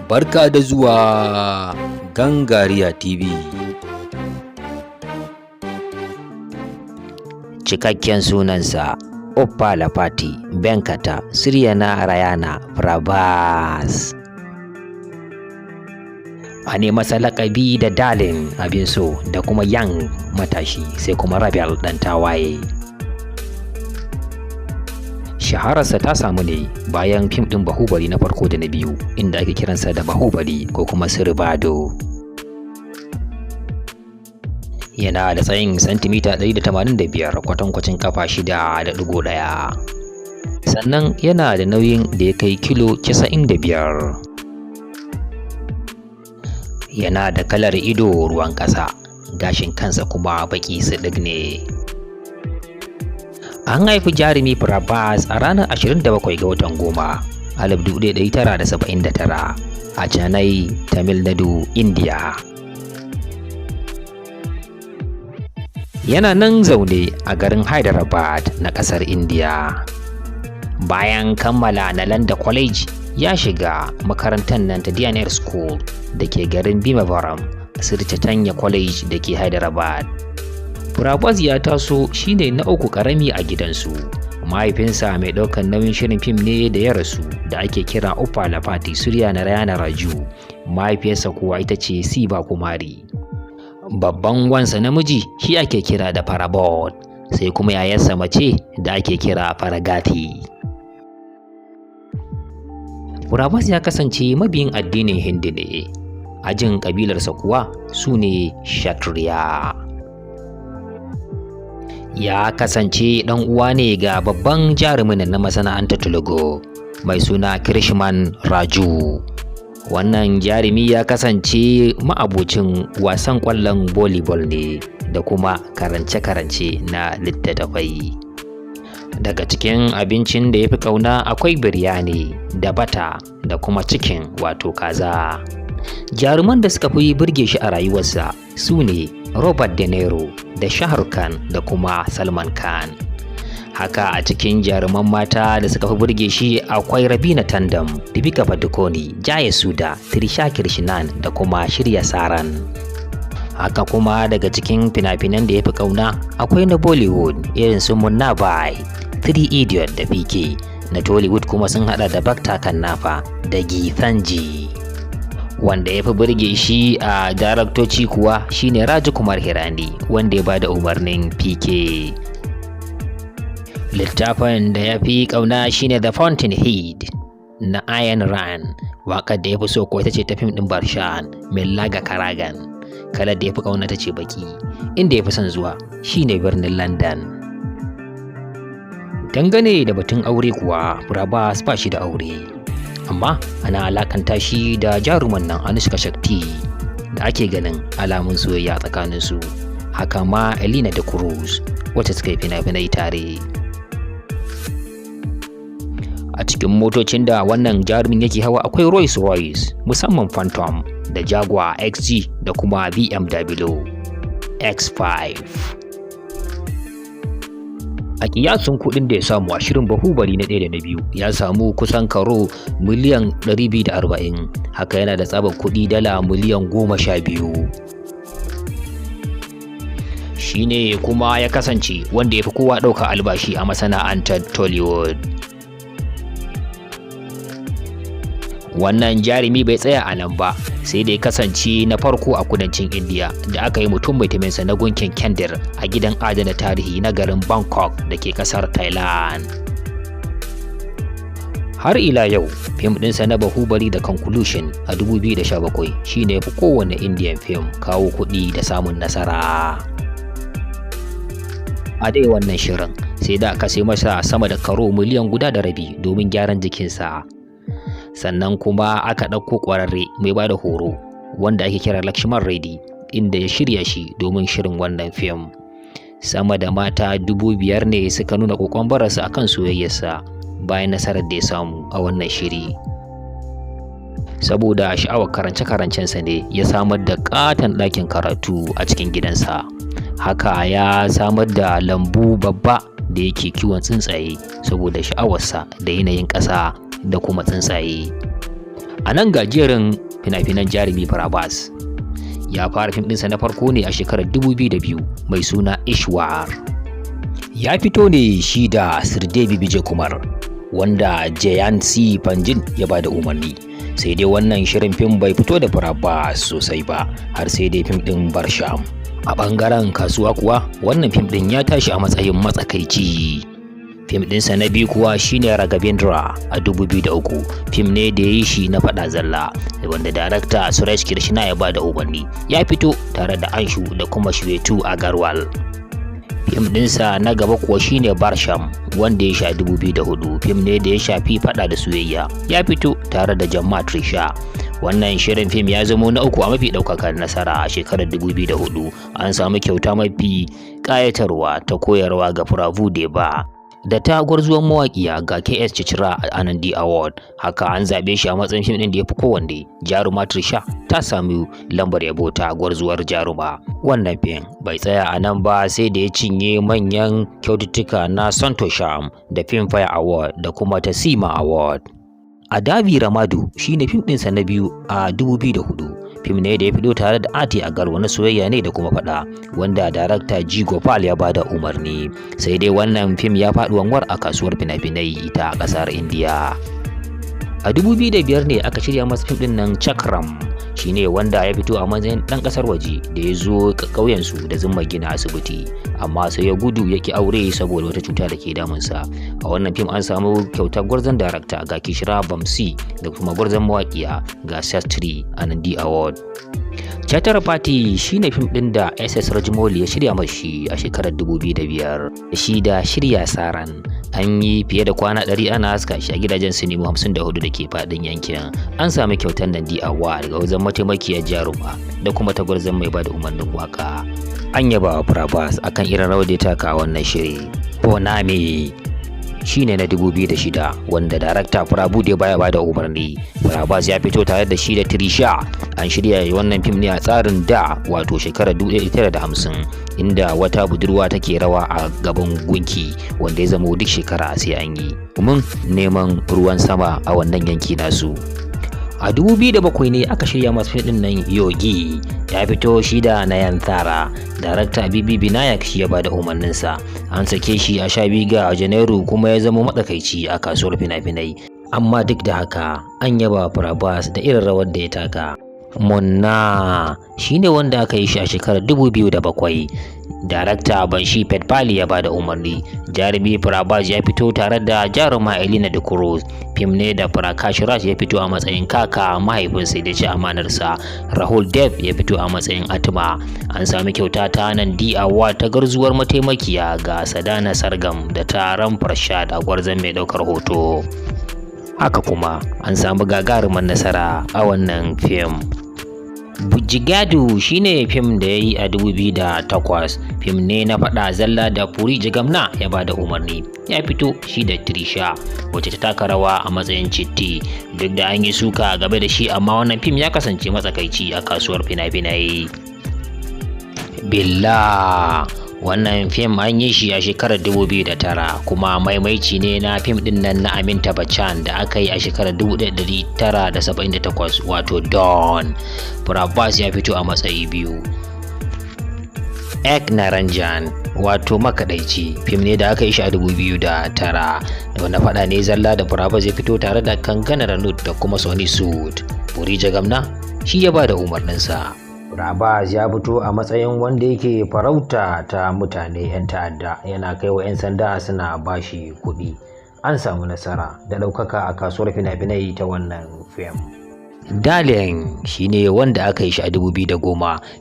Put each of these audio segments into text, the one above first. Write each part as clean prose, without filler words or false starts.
Barka da zuwa Gangariya TV. Cikakken sunansa Uppalapati Venkata Suryanarayana Prabhas. Ane masa laƙabi da Darling abin so da kuma Young matashi, sai kuma Rebel ɗan tawaye. Shahararsa ta samu ne bayan fim ɗin Bahubali na farko da na biyu, inda ake kiransa da Bahubali ko kuma Siribado. Yana da tsayin santimita 185, kwatankwacin kafa 6.1. Sannan yana da nauyin da ya kai kilo 95. Yana da kalar ido ruwan ƙasa, gashin kansa kuma baƙi siɗik ne. An haifi jarumi Prabhas a ranar 27 ga watan Goma, 1979 a Chennai, Tamil Nadu, India. Yana nan zaune a garin Hyderabad na ƙasar India. Bayan kammala Nalanda College, ya shiga makarantar nan ta DNR School da ke garin Bhimavaram, Sri Chaitanya College da ke Hyderabad. Prabhas ya taso shine na uku karami a gidansu. Mahaifinsa mai ɗaukar nauyin shirin fim ne da ya rasu da ake kira Uppalapati Suryanarayana Raju. Mahaifiyarsa kuwa ita ce Siva Kumari. Babban wansa namiji shi ake kira da Parabod, sai kuma yayarsa mace da ake kira Paragati. Prabhas ya kasance mabiyin addinin Hindu ne. Ajin ƙabilarsa kuwa su ne Kshatriya. Ya kasance ɗan uwa ne ga babban jarumin na masana'antar Telugu mai suna Krishman Raju. Wannan jarumi ya kasance ma'abocin wasan ƙwallon volleyball ne da kuma karance-karance na littattafai. Daga cikin abincin da ya fi ƙauna akwai biryani da bata da kuma chicken, wato kaza. Jaruman da suka fi burge shi a rayuwarsa su ne Robert De Niro da Shah Rukh Khan da kuma Salman Khan. Haka a cikin jaruman mata da suka fi burge shi akwai Rabina Tandon, Deepika Padukone, Jaya Suda, Trisha Krishnan da kuma Shriya Saran. Haka kuma daga cikin fina-finan da ya fi ƙauna akwai na Bollywood irin su Munna Bhai, Three Idiot da PK. Na Tollywood kuma sun hada da Bhakta Kannappa da Geethanjali. Wanda ya fi burge shi a daraktoci kuwa shine Raju Kumar Hirani, wanda ya bada umarnin PK. Littafin da ya fi ƙauna shine The Fountainhead na Ayn Rand. Waƙar da ya fi so ko ita ce ta fim ɗin Barshan, Milaga Karagan. Kalar da ya fi ƙauna ta ce baki. Inda ya fi son zuwa shine birnin London. Dangane da batun aure kuwa, Prabhas ba shi da aure. Amma ana alakanta shi da jaruman nan Anushka Shetty da ake ganin alamun soyayya tsakaninsu. Haka ma Elena da Cruz, wacce suka yi fina-finai tare. A cikin motocin da wannan jarumin yake hawa akwai Rolls Royce, musamman Phantom, da Jaguar XG da kuma BMW X5. A kiyasin kuɗin da ya samu a shirin Bahubali na ɗaya da na biyu, ya samu kusan karo miliyan 240. Haka yana da tsabar kuɗi dala miliyan 12. Shi ne kuma ya kasance wanda ya fi kowa ɗauka albashi a masana'antar Tollywood. Wannan jarumi bai tsaya a nan ba, sai da ya kasance na farko a kudancin Indiya da aka yi mutum mutuminsa na gunkin kendir a gidan adana tarihi na garin Bangkok da ke kasar Thailand. Har ila yau, fim ɗinsa na Bahubali da Conclusion a 2017 shine ya fi kowane Indian film kawo kuɗi da samun nasara. A dai wannan shirin, sai da aka sai masa sama da karo miliyan 1.5 domin gyaran jikinsa. Sannan kuma aka ɗauko ƙwararre mai ba da horo wanda ake kira Lakshman Reddy, inda ya shirya shi domin shirin wannan fim. Sama da mata 5,000 ne suka nuna ƙoƙon bararsa akan soyayyarsa bayan nasarar da ya samu a wannan shiri. Saboda sha'awar karance-karancensa ne ya samar da ƙaton ɗakin karatu a cikin gidansa. Haka ya samar da lambu babba da yake kiwon tsuntsaye saboda sha'awarsa da yanayin ƙasa da kuma tsuntsaye. A nan gajerin fina-finan jarumi Prabhas. Ya fara fim ɗinsa na farko ne a shekarar 2002 mai suna Ishwar. Ya fito ne shi da Sridevi Vijay Kumar, wanda Jayanthi Panjin ya bada umarni. Sai dai wannan shirin fim bai fito da Prabhas sosai ba, har sai dai fim ɗin Barsham. A ɓangaren kasuwa kuwa, wannan fim ɗin ya tashi a matsayin matsakaici. Fim ɗinsa na biyu kuwa shine Raghavendra a 2003. Fim ne da ya yi shi na faɗa zalla, wanda darakta Suresh Krishna ya bada umarni. Ya fito tare da Anshu da kuma Shwetu Agarwal. Fim ɗinsa na gaba kuwa shine Barsham, wanda ya sha 2004. Fim ne da ya shafi faɗa da soyayya. Ya fito tare da Jamma Trisha. Wannan shirin fim ya zamo na uku a mafi ɗaukakar nasara a shekarar 2004. An samu kyauta mafi ƙayatarwa ta koyarwa ga Prabhu Deva da ta gwarzuwan mawaƙiya ga KS Chitra a Anandi Award. Haka an zaɓe shi a matsayin fim ɗin da ya fi kowanne. Jaruma Trisha ta sami lambar yabo ta gwarzuwar jaruma. Wannan fim bai tsaya a nan ba, sai da ya cinye manyan kyaututtuka na Santosham da Filmfare Award da kuma ta Sima Award. Adavi Ramadu shine fim ɗinsa na biyu a 2004. Fim ne da ya fito tare da Ati Agarwal, na soyayya ne da kuma faɗa, wanda darakta G Gopal ya bada umarni. Sai dai wannan fim ya faɗi wanwar a kasuwar fina-finai ta ƙasar Indiya. A 2005 ne aka shirya masa fim ɗin nan Chakram, shine wanda ya fito a matsayin ɗan ƙasar waje da ya zo ƙauyensu da zumma gina asibiti, amma sai ya gudu ya ki aure saboda wata cuta da ke damunsa. A wannan fim an samu kyautar gwarzon darakta ga Kishira Bamsi da kuma gwarzon mawaƙiya ga Shastri Anandi Award. Chatarpati shine fim ɗin da SS Rajamouli ya shirya mashi a shekarar 2005. Shi da shirya Saran an yi fiye da kwana 100 ana haska shi a gidajen sinima 54 da ke faɗin yankin. An sami kyautar Nandi Award ga wajen mataimakiyar jaruma da kuma ta gwarzon mai bada umarnin waka. An yaba wa Prabhas akan irin rawar da ya taka a wannan shiri. Bonami shine na 2006, wanda darakta Prabhu Deva ya bada umarni. Prabhas ya fito tare da shi da Trisha. An shirya wannan fim ne a tsarin da, wato shekarar 1950, inda wata budurwa take rawa a gaban gunki, wanda ya zama duk shekara sai an yi domin neman ruwan sama a wannan yanki nasu. A 2007 ne aka shirya masu fim din nan Yogi. Ya fito shi da Nayanthara. Darakta Bibi Binayak shi ya bada umarninsa. An sake shi a 12 ga Janairu, kuma ya zama matsakaici a kasuwar fina-finai, amma duk da haka an yaba Prabhas da irin rawar da ya taka. Munna shine wanda aka yi shi a shekarar 2007. Darakta Banshi Petpali ya bada umarni. Jarumi Prabhas ya fito tare da jaruma Elena da Cruz. Fim ne da Prakash Raj ya fito a matsayin kaka mahaifinsa da ci amanarsa. Rahul Dev ya fito a matsayin Atma. An sami kyauta ta Nandi Award ta garzuwar mataimakiya ga Sadana Sargam da taron Prashad a gwarzon mai daukar hoto. Haka kuma an samu gagarumar nasara a wannan fim. Bujjigadu shine fim da ya yi a 2008. Fim ne na faɗa zalla da Puri Jagamna ya bada umarni. Ya fito shi da Trisha, wacce ta taka rawa a matsayin Chitti. Duk da an yi suka game da shi, amma wannan fim ya kasance matsakaici a kasuwar fina-finai. Billa, wannan fim an yi shi a shekarar 2009, kuma maimaici ne na fim din nan na Amitabh Bachchan da aka yi a shekarar 1978, wato Don. Prabhas ya fito a matsayi biyu. Ek Naranjan, wato Makadaici, fim ne da aka yi shi a 2009, wanda faɗa ne zalla da Prabhas ya fito tare da Kangana Ranaut da kuma Sony Sood. Puri Jagamna shi ya ba da umarninsa. Prabhas ya fito a matsayin wanda yake farauta ta mutane 'yan ta'adda, yana kai wa 'yan sanda suna bashi kuɗi. An samu nasara da ɗaukaka a kasuwar fina-finai ta wannan fim. Darling shine wanda aka yi shi a 2010.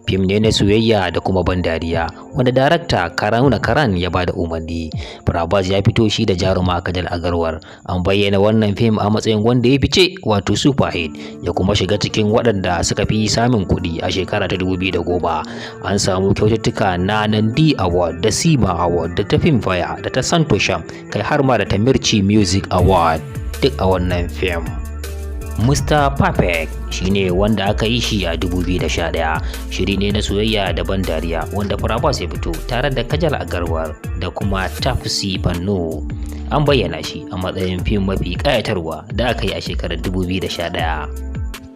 Fim ne na soyayya da kuma ban dariya, wanda darakta Karuna Karan ya bada umarni. Prabhas ya fito shi da jaruma Kajal Agarwal. An bayyana wannan fim a matsayin wanda ya fice, wato super hit, ya kuma shiga cikin waɗanda suka fi samun kuɗi a shekara ta 2010. An samu kyaututtuka na Nandi Award da Sima Award da ta Filmfare da ta Santosham, kai har ma da ta Mirchi Music Award, duk a wannan fim. Mr. Perfect shine wanda aka yi shi a 2011. Shiri ne na soyayya da ban dariya, wanda Prabhas ya fito tare da Kajal Agarwal da kuma Taapsee Pannu. An bayyana shi a matsayin fim mafi ƙayatarwa da aka yi a shekarar 2011.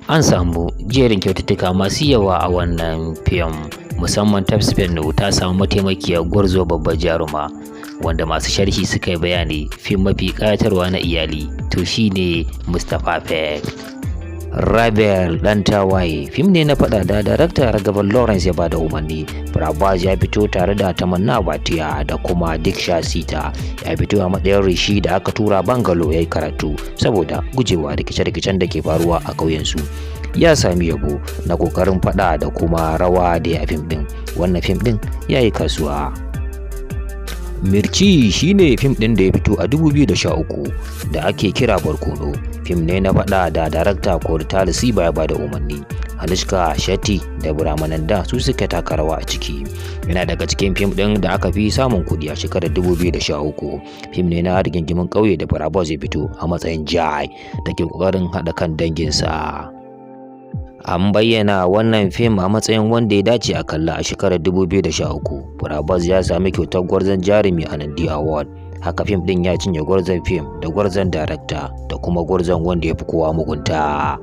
An samu jerin kyaututtuka masu yawa a wannan fim, musamman Taapsee Pannu ta samu mataimakiyar gwarzo babbar jaruma, wanda masu sharhi suka yi bayani fim mafi ƙayatarwa na iyali to shine Mr. Perfect. Rebel ɗan tawaye fim ne na faɗa da darakta Raghavan Lawrence ya bada umarni. Prabhas ya fito tare da Tamanna Bhatia da kuma Diksha Sita. Ya fito a matsayin Rishi da aka tura Bangalo ya yi karatu saboda gujewa rikice-rikicen da ke faruwa a ƙauyensu. Ya sami yabo na ƙoƙarin faɗa da kuma rawa da ya fim ɗin. Wannan fim ɗin ya yi kasuwa. Mirchi shine fim ɗin da ya fito a 2013 da ake kira Barkono. Fim ne na faɗa da darakta Koratala Siva ya bada umarni. Anushka Shetty da Brahmananda su suka taka rawa a ciki. Yana daga cikin fim ɗin da aka fi samun kuɗi a shekarar 2013. Fim ne na rigingimin ƙauye da Prabhas ya fito a matsayin Jai da ke ƙoƙarin haɗa kan danginsa. An bayyana wannan fim a matsayin wanda ya dace a kalla a shekarar 2013. Prabhas ya sami kyautar gwarzon jarumi a Nandi Award. Haka fim ɗin ya cinye gwarzon fim da gwarzon darakta da kuma gwarzon wanda ya fi kowa mugunta.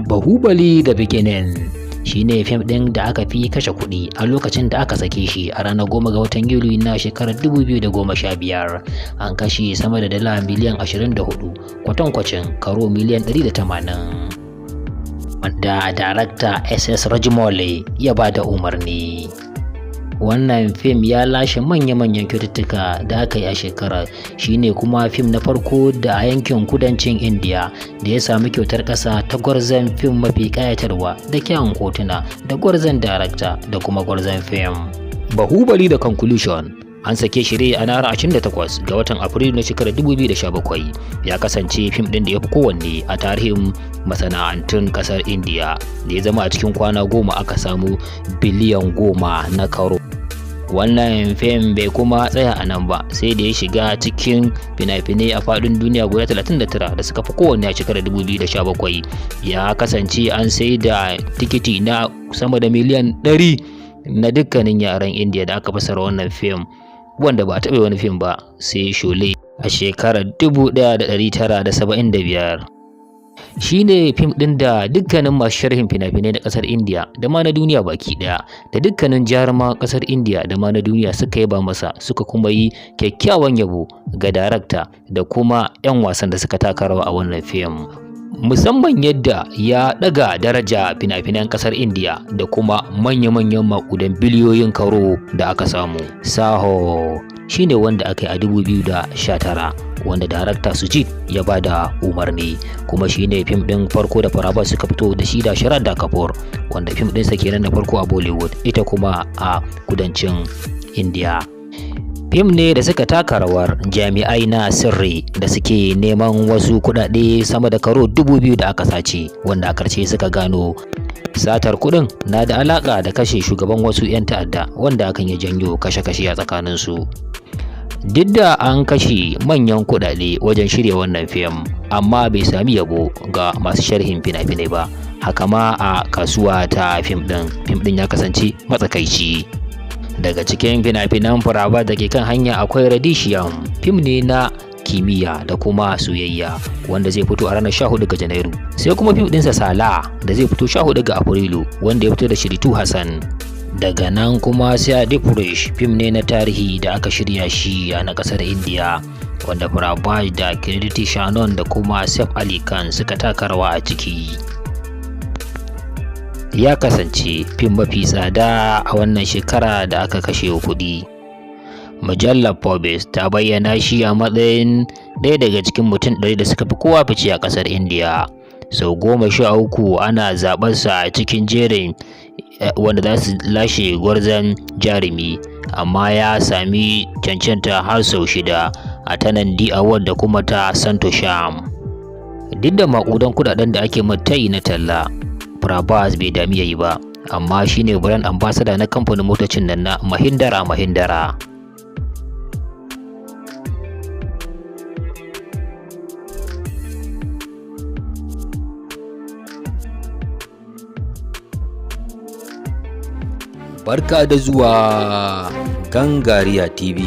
Bahubali The Beginning shi ne fim ɗin da aka fi kashe kuɗi a lokacin da aka sake shi a ranar 10 ga watan Yuli na shekarar 2015. An kashe sama da dala miliyan 24, kwatankwacin karo miliyan 180. Wanda darakta SS Rajamouli ya ba da umarni. Wannan fim ya lashe manya-manyan kyaututtuka da aka yi a shekarar, shine kuma fim na farko da a yankin kudancin India da ya sami kyautar ƙasa ta gwarzon fim mafi ƙayatarwa da kyawun hotuna da gwarzon darakta da kuma gwarzon fim. Bahubali The Conclusion an sake shi ne a ranar 28 ga watan Afrilu na shekarar 2017. Ya kasance fim ɗin da ya fi kowanne a tarihin masana'antun ƙasar India da ya zama a cikin kwana 10 aka samu biliyan 10 na karo. Wannan fim bai kuma tsaya a nan ba, sai da ya shiga cikin fina-finai a faɗin duniya guda 39 da suka fi kowanne a shekarar 2017. Ya kasance an sai da tikiti na sama da miliyan 100 na dukkanin yaren India da aka fassara wannan fim, wanda ba a taɓa wani fim ba sai Sholay a shekarar 1975. Shi ne fim ɗin da dukkanin masu sharhin fina-finai na ƙasar India da ma na duniya baki ɗaya da dukkanin jaruman ƙasar India da ma na duniya suka yaba masa, suka kuma yi kyakkyawan yabo ga darakta da kuma 'yan wasan da suka taka rawa a wannan fim. Musamman yadda ya ɗaga daraja fina-finan ƙasar India da kuma manya-manyan maƙudan biliyoyin karo da aka samu. Saho shine wanda aka yi a 2019, wanda darakta Sujit ya ba da umarni, kuma shine fim ɗin farko da Prabhas suka fito da shi da Shraddha Kapoor, wanda fim ɗinsa kenan na farko a Bollywood, ita kuma a kudancin India. Fim ne da suka taka rawar jami'ai na sirri da suke neman wasu kuɗaɗe sama da karo 2000 da aka sace, wanda a ƙarshe suka gano satar kuɗin na da alaƙa da kashe shugaban wasu 'yan ta'adda, wanda hakan ya janyo kashe-kashe a tsakaninsu. Duk da an kashe manyan kuɗaɗe wajen shirya wannan fim, amma bai sami yabo ga masu sharhin fina-finai ba. Haka ma a kasuwa ta fim ɗin, fim ɗin ya kasance matsakaici. Daga cikin fina-finan Prabhas da ke kan hanya akwai Radheshyam, fim ne na kimiyya da kuma soyayya wanda zai fito a ranar 14 ga Janairu. Sai kuma fim ɗinsa Sala da zai fito 14 ga Afrilu, wanda ya fito da Shruti Hassan. Daga nan kuma sai Adipurush, fim ne na tarihi da aka shirya shi a na ƙasar India, wanda Prabhas da Kriti Sanon da kuma Saif Ali Khan suka taka rawa a ciki. Ya kasance fim mafi tsada a wannan shekara da aka kashe kuɗi. Mujallar Forbes ta bayyana shi a matsayin ɗaya daga cikin mutum 100 da suka fi kowa fice a ƙasar India. Sau 13 ana zaɓarsa a cikin jerin wanda za su lashe gwarzon jarumi, amma ya sami cancanta har sau 6 a ta Nandi Award da kuma ta Santosham. Duk da maƙudan kuɗaɗen da ake tayi na talla, Prabhas bai dami yayi ba, amma shine brand ambassador na kamfanin motocin nan na Mahindra Mahindra. Barka da zuwa Gangariya TV.